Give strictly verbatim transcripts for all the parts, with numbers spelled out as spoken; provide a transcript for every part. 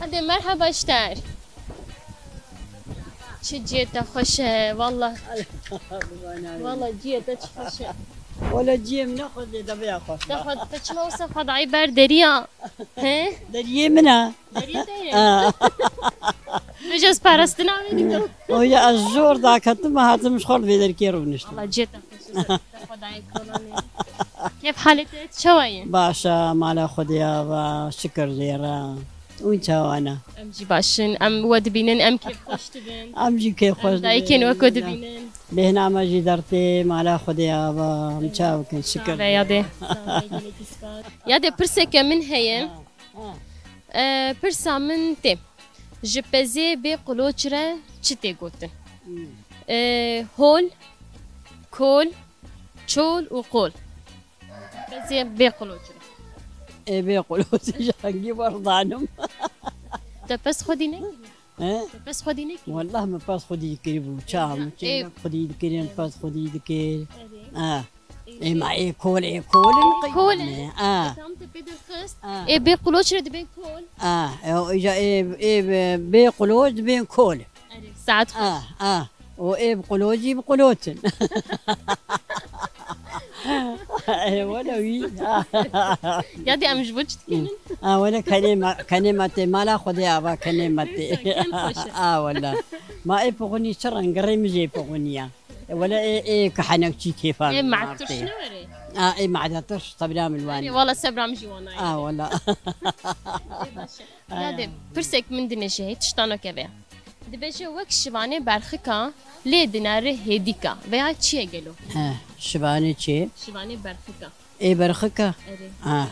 Hadi merhaba Şter. Çi cihê te xweş e, wallah. Wallah cihê te çi xweş e. Wala cihê min ne xwedê de veya xweş. Te xwe, te çima wisa xwedayî ber deriya? He? Deriyê min e. Deriyê te ye. Ha. Vêca ez parastina wê dikim. Oya ez jor daketim, me hatim ji xwe li vê derkê rûniştim. Wallah cihê te xweş e, te xwedayê kolanê. Kêf halê te çawa ye? Baş e, mala Xwedê ava, şikir jê re. Hûn çawa ne? Em jî baş in, em we dibînin, em kêfxweş dibin. Em jî kêfxweş dibin. Em dayikên we ku dibînin. Bêhna me jî dertê, mala Xwedê ava, em çawa bikin, şikir. Sağ be yadê. Sağ be, gelekî spas. Yadê, pirseke min heye. Ha, ha. E, pirsa min tê. Ji pezê bê quloç re çi tê gotin? Hmm. E, hol, kol, çol û qol. Pezê bê quloç re. Ê bê quloç ji hengî werdanim. Te pez xwedî nekiriye? He? Te pez xwedî nekiriye? Wallah min pez xwedî kiribû. Ça, ê, min çêlek xwedî dikirin, pez xwedî dikir. Erê. Ha. Ê, ma ê kol, ê kol in, kol in. Ha. Tam te pê derxist. Ha. Ê bê quloç re dibên kol. Ha. Ê, o, îca ê, ê bê quloç dibên kol. Erê, saet xweş. Ah, ah. O ê bi qulocî bi qulotin. Ê, wele wî. Yadê em ji bo çi dikênin? Ah, wele kenê ma, kenê ma tê mala Xwedê ava kenê ma tê. Kêm xweş e. Ah, wele. Ma ê pixunî çi reng, rê min jê pixunî ya. E, wele ê, ê kehenek çî kêfa. Ê ma tirş ne were? Ah, ê ma tirş sebra min wan. Wala sebra min jî wan. Ah, wele. Ê baş e. Yadê, pirsek min dinêşe, hê tiştano keve. Dibêje wek şivanê berxika, lê dinere hêdîka. Veya çi ye gelo? He, şivanê çi? Şivanê berxika. Ê berxika? Erê. Ha.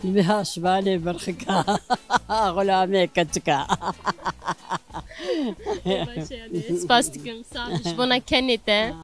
Dibê ha şivanê berxika. Xulamê keçika. Ê baş e yadê. Spas dikim, sağ ol. Ji bona kenê te.